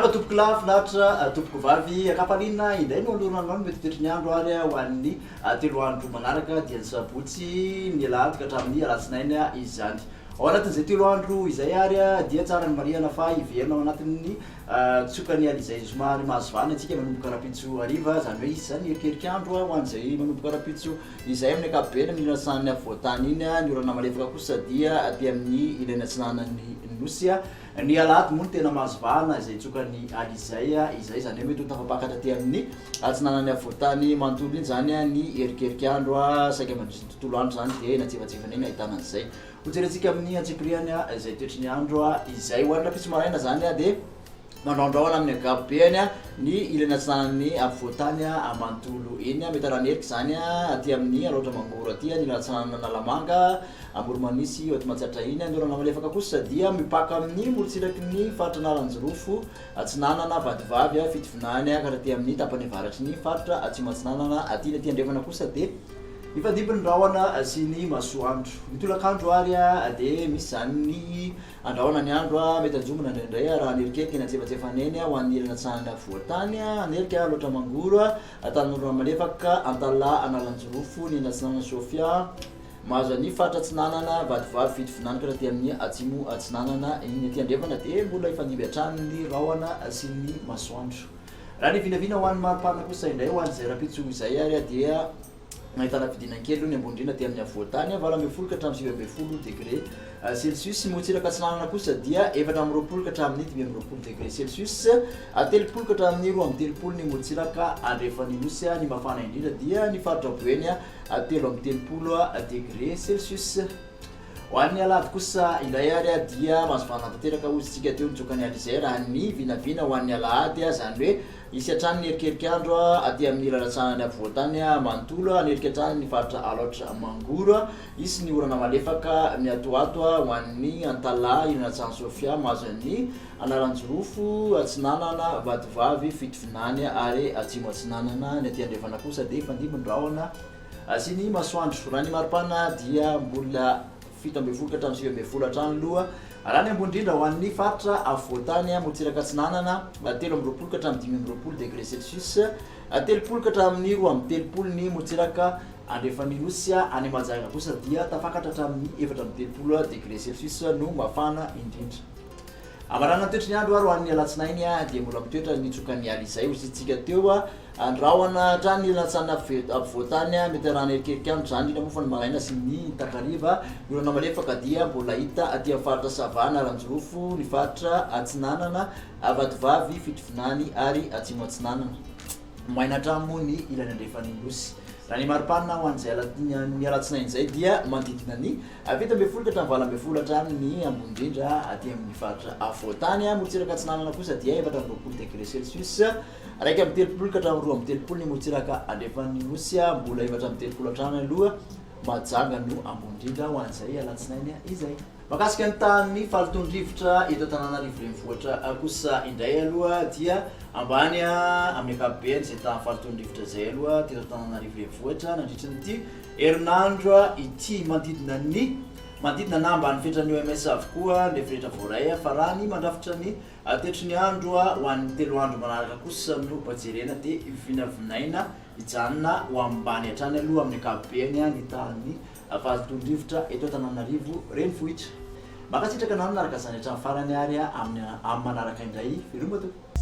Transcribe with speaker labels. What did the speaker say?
Speaker 1: Miarahaba tompokolahy, finaritra tompokovavy, ankafaliana indray no anolorana anao ny mety toetry ny andro ary ho an'ny 3 andro manaraka dia ny sabotsy, ny alahady ka hatramin'ny alatsinainy izany. Ao anatin'izay 3 andro izay ary dia tsara ny marihana fa hiverina ao anatin'ny tsokan'ny alizay somary mahazo vahana isika manomboka rahampitso hariva, izany hoe hisy izany ny erikerik'andro ho an'izay manomboka rahampitso izay amin'ny ankapobeny amin'ny ilany atsinanan'ny afovoan-tany iny, ny orana malefaka kosa dia aty amin'ny ilany atsinanan'ny nosy. Ny alahady moa no tena mahazo vahana izay tsokan'ny alizay izay, izany hoe mety ho tafapakatra aty amin'ny atsinanan'ny afovoan-tany manontolo iny izany ny erikerik'andro, saika mandritry ny tontolo andro izany dia eny antsefatsefany eny ahitana an'izay. Hojerentsika amin'ny antsipiriany izay toetry ny andro izay. Ho an'ny rahampitso maraina izany dia mandrahondrahona amin'ny ankapobeny ny ilany atsinanan'ny afovoan-tany manontolo iny. Mety haran'erika izany aty amin'ny Alaotra Mangoro aty, ny ilany atsinanan'Analamanga, Amoromanisy, eo Matsiatra iny. Ny orana malefaka kosa dia mipaka amin'ny morontsiraky ny faritra Analanjirofo atsinanana, Vatovavy, Fitovinany ka hatraty amin'ny tapany avaratry ny faritra Atsimo Atsinanana aty. Ny aty andrefana kosa dia mifandimby ny rahona sy ny masoandro. Ny tolakandro ary dia misy izany ny andrahona ny andro, mety anjombona indraindray raha anerikerika eny antsefatsefany eny ho an'ny ilany atsinanana afovoan-tany, anerika Alaotra Mangoro, Antanimora Malefaka, Antalaha Analanjirofo, ny eny atsinanana Sofia, Mahazo an'ny faritra atsinanana, Vatovavy, Fitovinany ka hatraty amin'ny atsimo atsinanana. Ny aty andrefana dia mbola hifandimby hatrany ny rahona sy ny masoandro. Raha ny vinavina ho an'ny maripana kosa indray ho an'izay rahampitso izay ary dia nahitana fidinana kely aloha ny ambony indrindra aty amin'ny afovoan-tany, 18 ka hatramin'ny 19 degré celsius. Ny morontsiraka atsinanana kosa dia 24 ka hatramin'ny 25 degré celsius, 30 ka hatramin'ny 32 ny morontsiraka andrefan'ny Nosy. Ny mafana indrindra dia ny faritra Boeny, 33 degré celsius. Ho an'ny alahady kosa indray ary dia mahazo vahana tanteraka hozy tsika teo ny tsokan'ny alizay raha ny vinavina ho an'ny alahady, izany hoe hisy hatrany ny erikerik'andro aty amin'ny lalatsanany afovoan-tany manontolo, hanerika hatrany ny faritra Alaotra Mangoro, hisy ny orana malefaka miatoato ho an'ny Antalaha, Ilana Sofia, mahazo an'ny Analanjirofo, Atsinanana, Vatovavy, Fitovinany ary Atsimo Atsinanana. Ny aty andrefana kosa dia hifandimby ny rahona sy ny masoandro. Raha ny maripana dia mbola 17 ka hatramin'ny 19 hatrany aloha. Raha ny ambony indrindra ho an'ny faritra afovoan-tany, morontsiraka atsinanana, 23 ka hatramin'ny 25 degré celsius, 30 ka hatramin'ny 32 ny morontsiraka andrefan'ny Nosy. Any Mahajanga kosa dia tafakatra hatramin'ny 34 degré celsius no mafana indrindra. Hamarana ny toetry ny andro ary ho an'ny alatsinainy dia mbola mitoetra ny tsokan'ny ala izay ho isitsika teo ny rahona hatrany latsana ampovoan-tany mety arahana erikerik'andro izany indrindra moa fa ny maraina sy ny takariva. Ny orana malefaka dia mbola hita aty amin'ny faritra Sava, Analanjirofo, ny faritra Atsinanana, Vatovavy, Fitovinany ary Atsimo Atsinanana. Maina hatrany moa ny ilany andrefan'ny Nosy. Raha ny maripana ho an'izay ny alatsinainy izay dia manodidina ny 17 ka hatramin'ny 18 hatrany ny ambony indrindra aty amin'ny faritra afovoan-tany. Morontsiraka atsinanana kosa dia 24 degré celsius, 31 ka hatramin'ny 32 ny morontsiraka andrefan'ny Nosy, mbola 34 hatrany aloha Mahajanga no ambony indrindra ho an'izay alatsinainy izay. Mahakasika ny tahan'ny fahalotoan'ny rivotra eto Antananarivo Renivohitra kosa indray aloha dia ambany amin'ny ankapobeny izay tahan'ny fahalotoan'ny rivotra izay aloha teto Antananarivo Renivohitra nandritra ity herinandro ity. Manodidina ny manodidina na ambany fetran'ny OMS avokoa ny rehetra voaray fa raha ny mandrafitra ny toetry ny andro ho an'ny 3 andro manaraka kosa no jerena dia vinavinaina hijanona ho ambany hatrany aloha amin'ny ankapobeny ny tahan'ny Fahalotoan-drivotra eto Antananarivo renivohitra. Mankasitraka anao nanaraka izany hatramin'ny farany ary amin'ny amin'ny manaraka indray. Veloma tompoko.